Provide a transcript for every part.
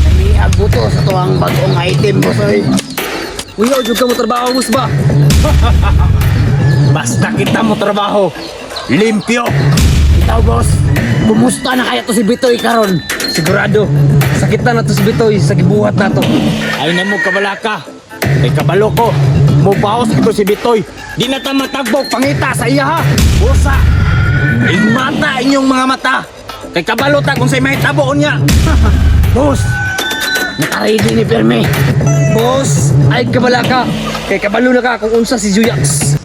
Namiag buto sa tuwang bagong item, boss oy. Uy, jud ka mo trabaho, boss ba? Basta kita mo trabaho. Limpyo. Ikaw, boss, kumusta na kaya to si Bitoy karon? Sigurado, sakit na to si Bitoy sa gibuhat nato. Ay na mo kabalaka. Kay kabalo ko. Mubaos ito si Bitoy. Di na ta matagbog pangita sa iya ha. Usa. Mata inyong mga mata. Kay kabalo ta kung say mahitabo niya. Boss, naka-ready ni Perme. Boss, ay kabalaka. Kay kabalo na ka kung unsa si Juyax.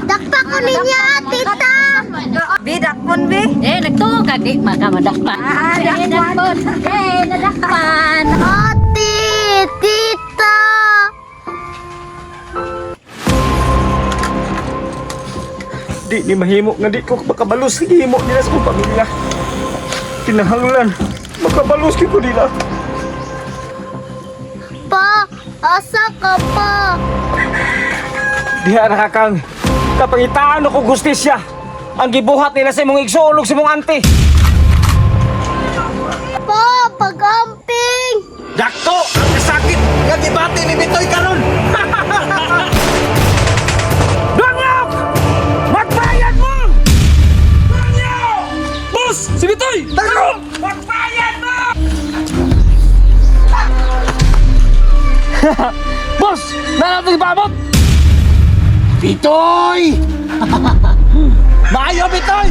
Dakpa ko ninyo, tita! Bi, dakpon, bi. Eh, nagtuo ka, di makamadakpan. Ah, Eh, dakpon. dakpon. Eh, nadakpan. Ate, tita! Di ni mahimo nga di ko makabalos sa gihimo nila sa kong pamilya. Kinahanglan makabalos gyud ko nila. Pa, asa ka pa? Diha na ka kang kapangitaan ako gustisya. Ang gibuhat nila sa imong igsoon ug sa imong ante. Pa, pag-amping! Dakto ang kasakit nga gibati ni Bitoy karon. Danyok! Magbayad mo! Danyok! Boss, si Bitoy! Danyok! Magbayad mo! Boss, nanato ipabot! Bitoy! Maayo Bitoy!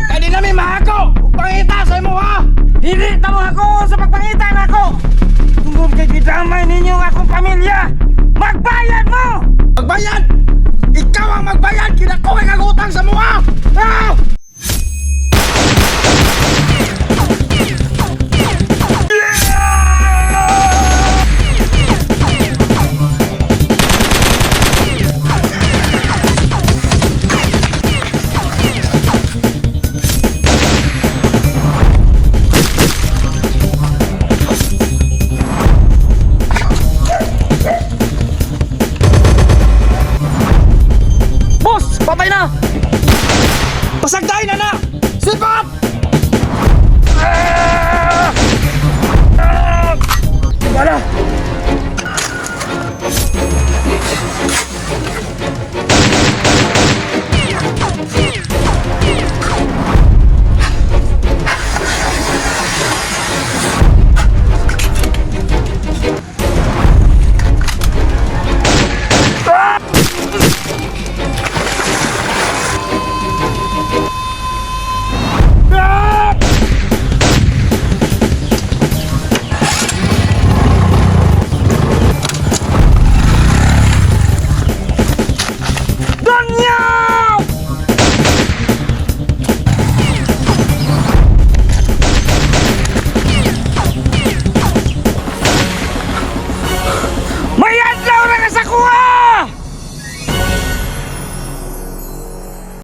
Kay di nami mahako ug pangita sa imo ha. Dili ta mo ako sa pagpangita nako. Tungod kay gidamay ninyo ang akong pamilya. Magbayad mo! Magbayad! Ikaw ang magbayad kinako kay kagutang sa mua.